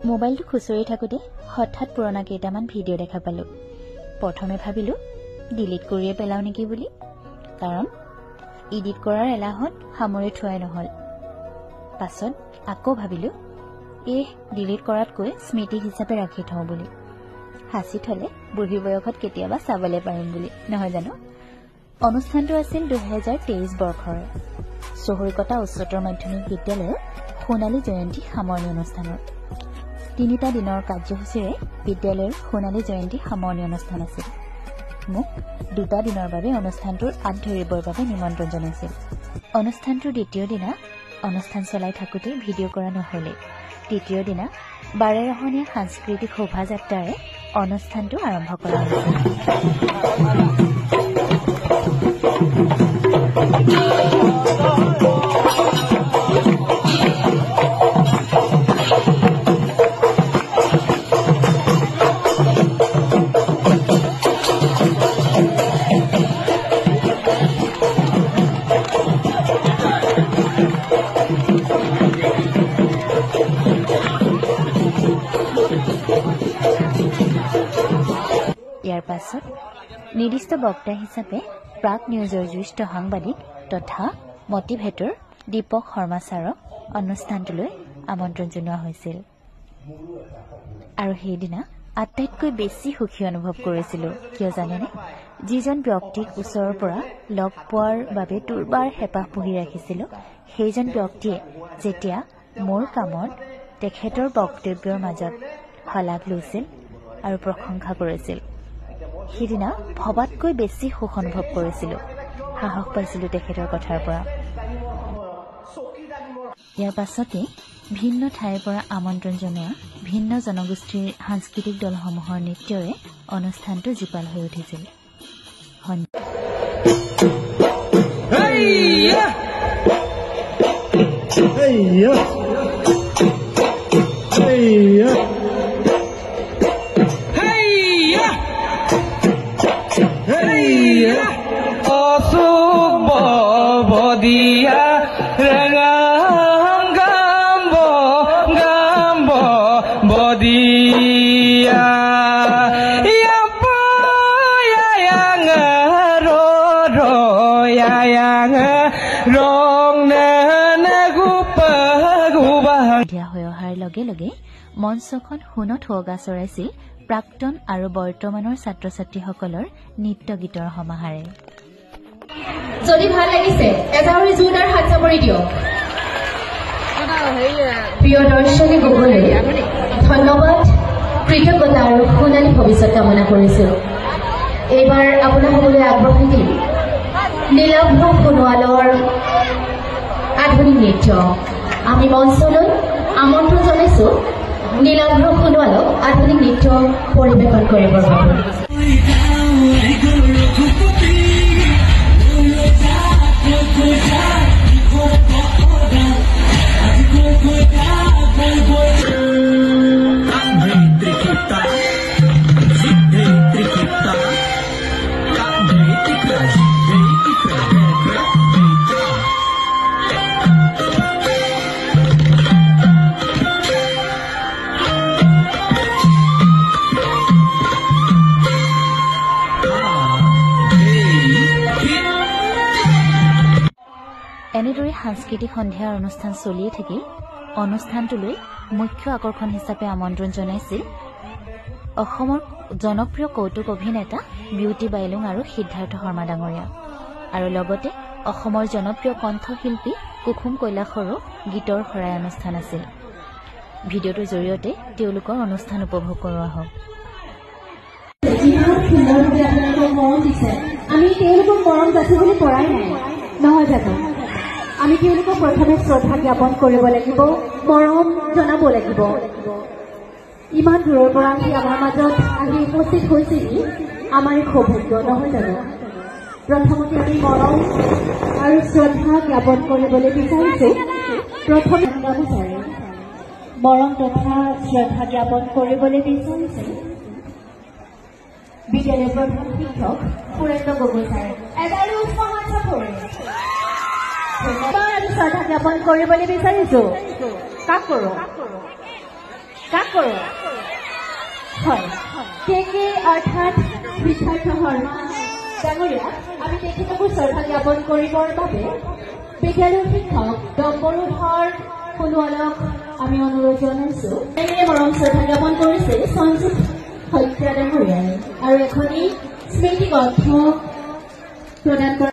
মোবাইলটো খুচৰি থাকোঁতে হঠাৎ পুৰণা কেইটামান ভিডিঅ' দেখা পালোঁ। প্ৰথমে ভাবিলোঁ ডিলিট কৰিয়ে পেলাওঁ নেকি বুলি, কাৰণ এডিট কৰাৰ এলাহত সামৰি থোৱাই নহ'ল। পাছত আকৌ ভাবিলোঁ এই ডিলিট কৰাতকৈ স্মৃতি হিচাপে ৰাখি থওঁ বুলি, সাঁচি থ'লে বুঢ়ী বয়সত কেতিয়াবা চাবলৈ পাৰিম বুলি, নহয় জানো? অনুষ্ঠানটো আছিল 2023 বৰ্ষৰ চহৰীকটা উচ্চতৰ মাধ্যমিক বিদ্যালয়ৰ সোণালী জয়ন্তী সামৰণি অনুষ্ঠানৰ। 3টা দিনৰ কাৰ্যসূচীৰে বিদ্যালয়ৰ সোণালী জয়ন্তী সামৰণি অনুষ্ঠান আছিল। মোক 2টা দিনৰ বাবে অনুষ্ঠানটোৰ আঁত ধৰিবৰ বাবে নিমন্ত্ৰণ জনাইছিল। অনুষ্ঠানটোৰ দ্বিতীয় দিনা অনুষ্ঠান চলাই থাকোঁতে ভিডিঅ' কৰা নহ'লেই। তৃতীয় দিনা বাৰেৰহণীয়া সাংস্কৃতিক শোভাযাত্ৰাৰে অনুষ্ঠানটো আৰম্ভ কৰা হৈছিল। ইয়াৰ পাছত নিৰ্দিষ্ট বক্তা হিচাপে প্ৰাগ নিউজৰ জ্যেষ্ঠ সাংবাদিক তথা মটিভেটৰ দীপক শৰ্মা ছাৰক অনুষ্ঠানটোলৈ আমন্ত্ৰণ জনোৱা হৈছিল। আৰু সেইদিনা আটাইতকৈ বেছি সুখী অনুভৱ কৰিছিলোঁ, কিয় জানেনে? যিজন ব্যক্তিক ওচৰৰ পৰা লগ পোৱাৰ বাবে দুৰ্বাৰ হেঁপাহ পুহি ৰাখিছিলোঁ, সেইজন ব্যক্তিয়ে যেতিয়া মোৰ কামত তেখেতৰ বক্তব্যৰ মাজত শলাগ লৈছিল আৰু প্ৰশংসা কৰিছিল, সিদিনা ভবাতকৈ বেছি সুখ অনুভৱ কৰিছিলোঁ, সাহস পাইছিলোঁ তেখেতৰ কথাৰ পৰা। ইয়াৰ পাছতে ভিন্ন ঠাইৰ পৰা আমন্ত্ৰণ জনোৱা ভিন্ন জনগোষ্ঠীৰ সাংস্কৃতিক দলসমূহৰ নৃত্যৰে অনুষ্ঠানটো জীপাল হৈ উঠিছিল। সন্ধিয়া হৈ অহাৰ লগে লগে মঞ্চখন সোণত সুৱগা চৰাইছিল প্ৰাক্তন আৰু বৰ্তমানৰ ছাত্ৰ ছাত্ৰীসকলৰ নৃত্য গীতৰ সমাহাৰে। যদি ভাল লাগিছে এজাউৰি জোৰদাৰ হাত চাপৰি দিয়ক। প্ৰিয় দৰ্শনী গগৈলৈ ধন্যবাদ, কৃতজ্ঞতা আৰু সোণালী ভৱিষ্যত কামনা কৰিছো। এইবাৰ আপোনাসকলৈ আগবঢ়াই দিম নীলাভ সোণোৱালৰ আধুনিক নৃত্য। আমি মঞ্চলৈ আমন্ত্ৰণ জনাইছো নীলাভ সোণোৱালক আধুনিক নৃত্য পৰিৱেশন কৰিবৰ বাবে। এনেদৰে সাংস্কৃতিক সন্ধিয়াৰ অনুষ্ঠান চলিয়ে থাকিল। অনুষ্ঠানটোলৈ মুখ্য আকৰ্ষণ হিচাপে আমন্ত্ৰণ জনাইছিল অসমৰ জনপ্ৰিয় কৌতুক অভিনেতা বিউটি বাইলুং আৰু সিদ্ধাৰ্থ শৰ্মা ডাঙৰীয়া, আৰু লগতে অসমৰ জনপ্ৰিয় কণ্ঠশিল্পী কুসুম কৈলাশৰো গীতৰ শৰাই অনুষ্ঠান আছিল। ভিডিঅ'টোৰ জৰিয়তে তেওঁলোকৰ অনুষ্ঠান উপভোগ কৰোৱা হওক। আমি তেওঁলোকক মৰম যাচিবলৈ পৰাই নাই, নহয় জানো? আমি তেওঁলোকক প্ৰথমে শ্ৰদ্ধা জ্ঞাপন কৰিব লাগিব, মৰম জনাব লাগিব। ইমান দূৰৰ পৰা আহি আমাৰ মাজত আহি উপস্থিত হৈছেহি, আমাৰ সৌভাগ্য, নহয় জানো? প্ৰথমতে আমি মৰম আৰু শ্ৰদ্ধা জ্ঞাপন কৰিবলৈ বিচাৰিছো। প্ৰথমে গামোচাৰে মৰম তথা শ্ৰদ্ধা জ্ঞাপন কৰিবলৈ বিচাৰিছো বিদ্যালয়ৰ প্ৰধান শিক্ষক সুৰেন্দ্ৰ গগৈ ছাৰে। এজাউৰি উষ্ম হাত চাপৰি। আমি শ্ৰদ্ধা জ্ঞাপন কৰিবলৈ বিচাৰিছো। কাক কৰো? কাক কৰোঁ? হয়, কে কে অৰ্থাৎ সিদ্ধাৰ্থ শৰ্মা ডাঙৰীয়া। আমি তেখেতকো শ্ৰদ্ধা জ্ঞাপন কৰিবৰ বাবে বিদ্যালয়ৰ শিক্ষক ডম্বৰুধৰ সোণোৱালক আমি অনুৰোধ জনাইছো। এনেদৰে মৰম শ্ৰদ্ধা জ্ঞাপন কৰিছে সঞ্জীৱ শইকীয়া ডাঙৰীয়াই আৰু এখনি স্মৃতিগ্ৰন্থ প্ৰদান কৰা।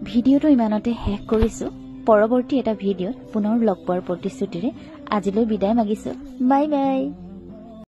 ভিডিঅ'টো ইমানতে শেষ কৰিছো। পৰৱৰ্তী এটা ভিডিঅ'ত পুনৰ লগ পোৱাৰ প্ৰতিশ্ৰুতিৰে আজিলৈ বিদায় মাগিছো। Bye bye.